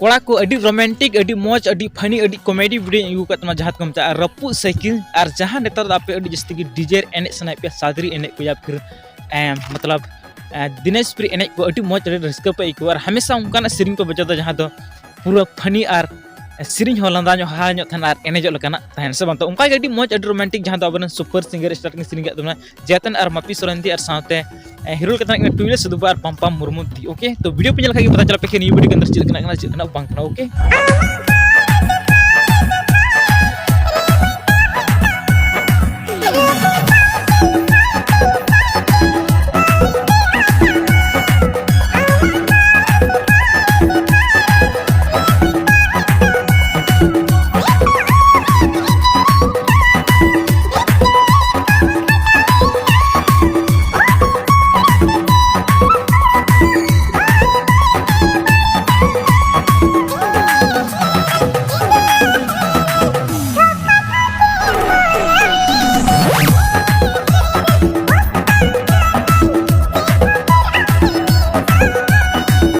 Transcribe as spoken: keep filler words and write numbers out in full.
ᱠᱚᱲᱟ ᱠᱚ ᱟᱹᱰᱤ ᱨᱳᱢᱟᱱᱴᱤᱠ, ᱟᱹᱰᱤ ᱢᱚᱡᱽ, ᱟᱹᱰᱤ ᱯᱷᱟᱱᱤ, ᱟᱹᱰᱤ ᱠᱚᱢᱮᱰᱤ ᱵᱷᱤᱰᱤᱭᱳᱧ ᱟᱹᱜᱩ ᱟᱠᱟᱫ ᱛᱟᱵᱚᱱᱟ, ᱡᱟᱦᱟᱸ ᱫᱚᱠᱚ ᱢᱮᱛᱟᱜᱼᱟ ᱨᱟᱹᱯᱩᱫ ᱥᱟᱭᱠᱮᱞ᱾ ᱟᱨ ᱡᱟᱦᱟᱸ ᱱᱮᱛᱟᱨ ᱫᱚ ᱟᱯᱮ ᱟᱹᱰᱤ ᱡᱟᱹᱥᱛᱤ ᱜᱮ ᱰᱤᱡᱮ ᱮᱱᱮᱡ ᱥᱟᱱᱟᱭᱮᱫ ᱯᱮᱭᱟ, ᱥᱟᱫᱽᱨᱤ ᱮᱱᱮᱡ ᱠᱚ, ᱭᱟ ᱯᱷᱤᱨ ᱮᱸ, ᱢᱚᱛᱞᱚᱵ ᱮᱸ, ᱫᱤᱱᱟᱡᱽᱯᱩᱨᱤ ᱮᱱᱮᱡ ᱠᱚ ᱟᱹᱰᱤ ᱢᱚᱡᱽ, ᱟᱹᱰᱤ ᱨᱟᱹᱥᱠᱟᱹ ᱯᱮ ᱟᱹᱭᱠᱟᱹᱣᱟ᱾ ᱟᱨ ᱦᱟᱢᱮᱥᱟ ᱚᱱᱠᱟᱱᱟᱜ ᱥᱮᱨᱮᱧ ᱯᱮ ᱵᱟᱡᱟᱣ ᱫᱟ ᱡᱟᱦᱟᱸ ᱫᱚ ᱯᱩᱨᱟᱹ ᱯᱷᱟᱱᱤ ᱟᱨ ᱥᱮᱨᱮᱧ ᱦᱚᱸ ᱞᱟᱸᱫᱟ ᱧᱚᱜ, ᱦᱟ ᱧᱚᱜ ᱛᱟᱦᱮᱱᱟ ᱟᱨ ᱮᱱᱮᱡᱚᱜ ᱞᱮᱠᱟᱱᱟᱜ ᱛᱟᱦᱮᱱᱟ, ᱥᱮ ᱵᱟᱝ? ᱛᱚ ᱚᱱᱠᱟ ᱜᱮ ᱟᱹᱰᱤ ᱢᱚᱡᱽ, ᱟᱹᱰᱤ ᱨᱳᱢᱟᱱᱴᱤᱠ, ᱡᱟᱦᱟᱸ ᱫᱚ ᱟᱵᱚᱨᱮᱱ ᱥᱩᱯᱟᱨ ᱥᱤᱝᱜᱟᱨ ᱥᱴᱟᱨ ᱠᱤᱱ ᱥᱮᱨᱮᱧ ᱠᱟᱜ ᱛᱟᱵᱚᱱᱟ, ᱡᱮᱛᱱ ᱟᱨ ᱢᱟᱯᱤ ᱥᱚᱨᱮᱱ ᱫᱤ, ᱟᱨ ᱥᱟᱶᱛᱮ ᱮᱸ, ᱦᱤᱨᱳ ᱞᱮᱠᱟᱛᱮ ᱢᱮᱱᱟᱜ ᱠᱤᱱᱟ ᱴᱩᱭᱞᱟᱹ ᱥᱤᱫᱩᱯᱟ ᱟᱨ ᱯᱟᱢᱯᱟᱢ ᱢᱩᱨᱢᱩ ᱫᱤ᱾ ᱳᱠᱮ, ᱛᱚ ᱵᱷᱤᱰᱤᱭᱳ ᱯᱮ ᱧᱮᱞ ᱠᱷᱟᱱ ᱜᱮ ᱯᱟᱛᱟ ᱪᱟᱞᱟᱜ ᱯᱮ, ᱱᱤᱭᱟᱹ ᱵᱷᱤᱰᱤᱭᱳ ᱠᱮᱱᱫᱨᱚ ᱪᱮᱫ ᱞᱮᱠᱟᱱᱟᱜ ᱠᱟᱱᱟ, ᱪᱮᱫ ᱞᱮᱠᱟᱱᱟᱜ ᱵᱟᱝ ᱠᱟᱱᱟ᱾ ᱳᱠᱮ,